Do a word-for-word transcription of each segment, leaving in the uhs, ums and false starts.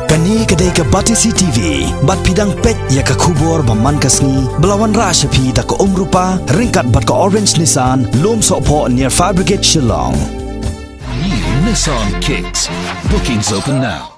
Kane ka dei ka Batesi T V, bad phi dang peit ïa ka khubor ba man ka sngi, ba la wanrah sha phi da ka Umrupa, ryngkat bad ka Orange Nissan, Lumsohphoh near Fire Brigade Shillong. New Nissan Kicks. Bookings open now.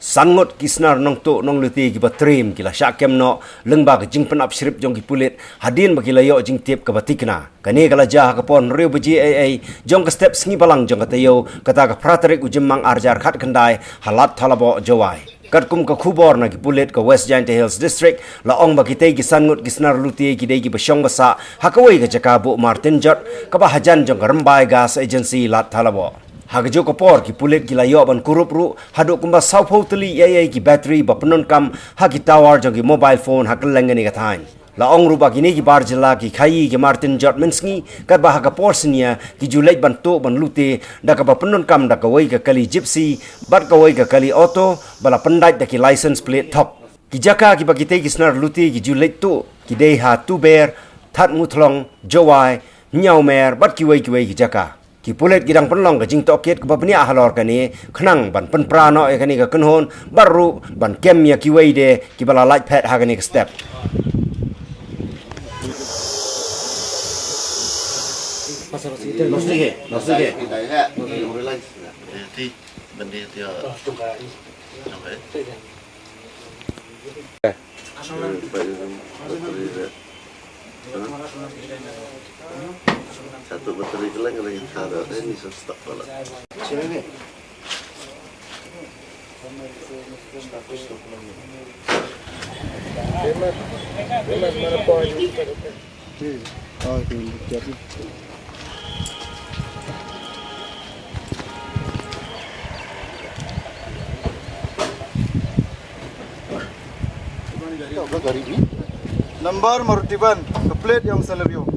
San ngut ki snar nongtuh nonglute kiba triem ki la shah kem noh lyngba ka jingpynap shrip jong ki pulit hadien ba ki la ïoh jingtip kaba thikna. Kane ka la jia ha ka por hynriew baje eiei jong ka step sngi balang jong ka taïew, kata ka phra tarik u Jymmang arhajar khatkhyndai, ha Lad Thalaboh, Jowai. Katkum ka khubor na ki pulit ka West Jaintia Hills District, la ong ba kitei ki san ngut ki snar lute ki dei kiba shong ba sah ha kawei ka jaka buh martinjot kaba hajan jong ka Rymbai Gas Agency, Lad Thalaboh. Ha kajuh ka por ki pulit ki la ïoh ban kurup ruh haduh kumba sawphew tylli eiei ki battery ba pyndonkam ha ki tower jong ki mobile phone ha kylleng kane ka thaiñ. La ong ruh ba kine ki bar jylla ki khaïi ki martinjot mynsngi, katba ha ka por synñia ki ju leit ban tuh ban lute da kaba pyndonkam da kawei ka kali Gypsy bad kawei ka kali auto ba la pyndait da ki license plate thok. Ki jaka kiba kitei ki snar lute ki ju leit tuh ki dei ha Tuber, Thadmuthlong, Jowai, Hynñiawmer bad kiwei kiwei ki jaka. Ki pulit ki dang pynlong ka jingtohkit kaba bniah halor kane, khnang ban pynpra noh ïa kane ka kynhun, bad ruh ban kem ïa kiwei de kiba la lait phet ha kane ka step. Satu bateri kelang lagi ada, eh, ni stok pala. Number Maruti van, ka plate ïa u Celerio.